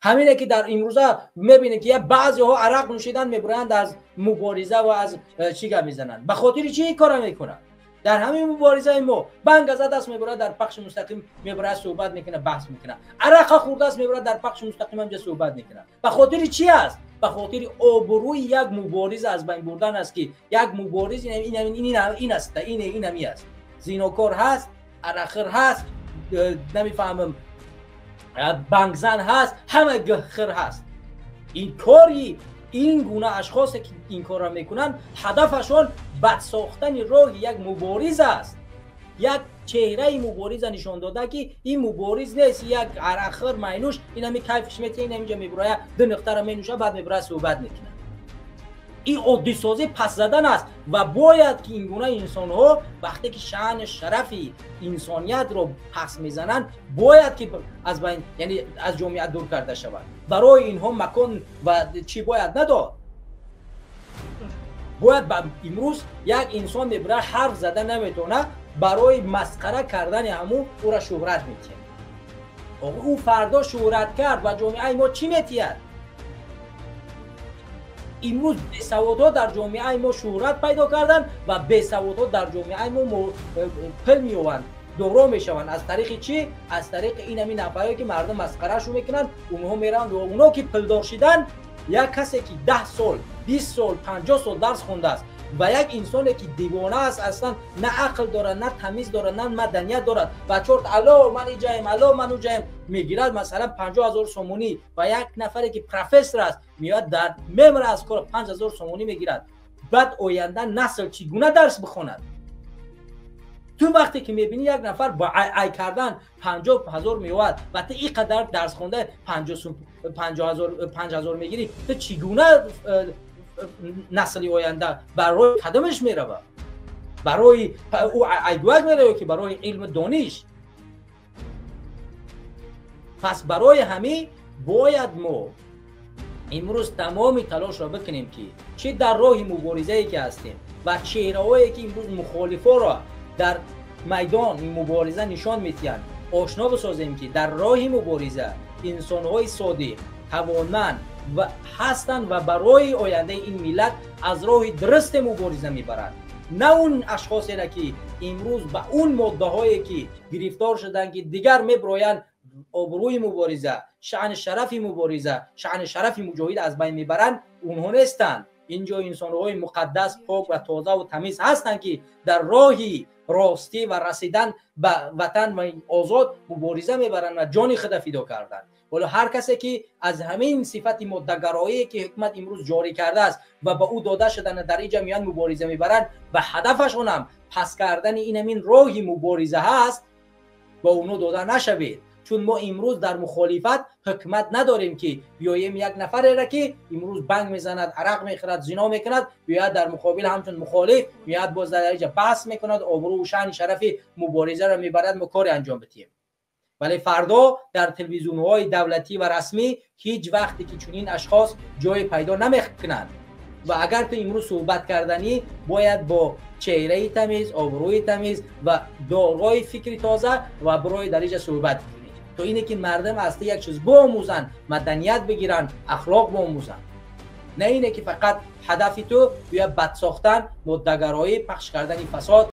Ҳамине ки дар имрӯза мебинем, ки баъзеҳо арақ нӯшидан мебуранд, аз мубориза ва аз чӣ гап мезананд. Ба хотири чӣ ин кора мекунанд? Дар ҳамин муборизаи мо банг задааст, мебурад, дар пахши мустақим мебурад, суҳбат мекунад, баҳс мекунад. Арақа хӯрдааст, мебурад, дар пахши мустақим ҳамҷа суҳбат мекунад. Ба хотири чӣ аст? Ба хотири обрӯи як мубориз аз байн бурдан аст, ки як мубориз ин аст, ин ҳами аст. Зинокор ҳаст, арақхӯр ҳаст, намефаҳмам, бангзан ҳаст, ҳама гхир ҳаст. Ин кори ин гуна ашхосе ки ин корро мекунанд, ҳадафашон бад сохтани роҳи як мубориз аст. Як чеҳраи мубориза нишон дода, ки ин мубориз нест, як арақхӯр, майнӯш, ин ҳами кайфш метиҳа, ин ҳаминҷа мебуроя, ду нуқтаро менӯша, баъд мебуроя, суҳбат мекунад. Ин оддисозӣ пас задан аст ва бояд ки ин гуна инсонҳо вақте ки шаъну шарафи инсониятро пас мезананд, бояд ки аз байн, яъне аз ҷомеа дур карда шавад. Барои инҳо макон ва чӣ бояд надод. Бояд имрӯз як инсон мебурад, ҳарф зада наметавонад, барои масхара кардани ҳамун ӯра шӯҳрат метиҳад. Ӯ фардо шӯҳрат кард ва ҷомеаи мо чӣ метиҳад? Имрӯз бесаводҳо дар ҷомеаи мо шӯҳрат пайдо карданд ва бесаводҳо дар ҷомеаи мо пул меёванд, доро мешаванд. Аз тариқи чӣ? Аз тариқи ин ҳамин нафарое ки мардум масхарашон мекунанд, онҳо мераванд ва оно ки пулдор шиданд, як касе ки 10 сол, 20 сол, 50 сол дарс хондааст ва як инсоне ки девона аст, аслан на ақл дорад, на тамиз дорад, на маданият дорад, ва чорт алло ман иҷаем, алло ман уҷаем мегирад, масалан 50 000 сомонӣ, ва як нафаре ки профессор аст, меояд, дар мемра аз кор, 5000 сомонӣ мегирад. Баъд оянда насл чӣ гуна дарс бихонад? Ту вақте ки мебинӣ, як нафар бо ай кардан 50 000 меояд ва ту ин қадар дарс хонда 50 000 мегирӣ, ту чӣ гуна насли оянда барои кадомаш меравад? Барои ӯ айгӯяк меравад ки барои илму дониш? Пас барои ҳамин бояд мо имрӯз тамоми талошро бикунем, ки чӣ дар роҳи муборизае ки ҳастем ва чеҳраҳое ки имрӯз мухолифоро дар майдон мубориза нишон медиҳанд, ошно бисозем, ки дар роҳи мубориза инсонҳои содиқ, тавонманд ва ҳастанд ва барои ояндаи ин миллат аз роҳи дурусте мубориза мебаранд, на он ашхосеро ки имрӯз ба он моддаҳое ки гирифтор шуданд, ки дигар мебироянд, обрӯи мубориза, шаъни шарафи мубориза, шаъни шарафи муҷоҳид аз байн мебаранд. Онҳо нестанд. Инҷо инсонҳои муқаддас, пок ва тозаву тамиз ҳастанд, ки дар роҳи ростӣ ва расидан ба ватан ва озод мубориза мебаранд ва ҷони худа фидо карданд. Ҳоло ҳар касе ки аз ҳамин сифати моддагароие ки ҳукумат имрӯз ҷорӣ кардааст ва ба ӯ дода шудана, дар инҷа меоянд, мубориза мебаранд ва ҳадафашонам пас кардани ин ҳамин роҳи мубориза ҳаст, ба онҳо дода нашавед. Чун мо имрӯз дар мухолифат ҳукумат надорем, ки биёем як нафареро, ки имрӯз банг мезанад, арақ мехӯрад, зино мекунад, биёяд дар муқобил ҳамчун мухолиф меояд, боз дар инҷа баҳс мекунад, обрӯу шаъни шарафи муборизаро мебарад, мо коре анҷом бидиҳем. Вале фардо дар телевизионҳои давлатӣ ва расмӣ ҳеҷ вақте ки чунин ашхос ҷое пайдо намекунанд. Ва агар ту имрӯз суҳбат карданӣ, бояд бо чеҳраи тамиз, обрӯи тамиз ва дорои фикри тоза ва бирои дар инҷа суҳбат кунӣ, то ине ки мардум аз ту як чиз биомӯзанд, маданият бигиранд, ахлоқ биомӯзанд, на ине ки фақат ҳадафи ту ё бад сохтан, моддагароӣ, пахш кардани фасод.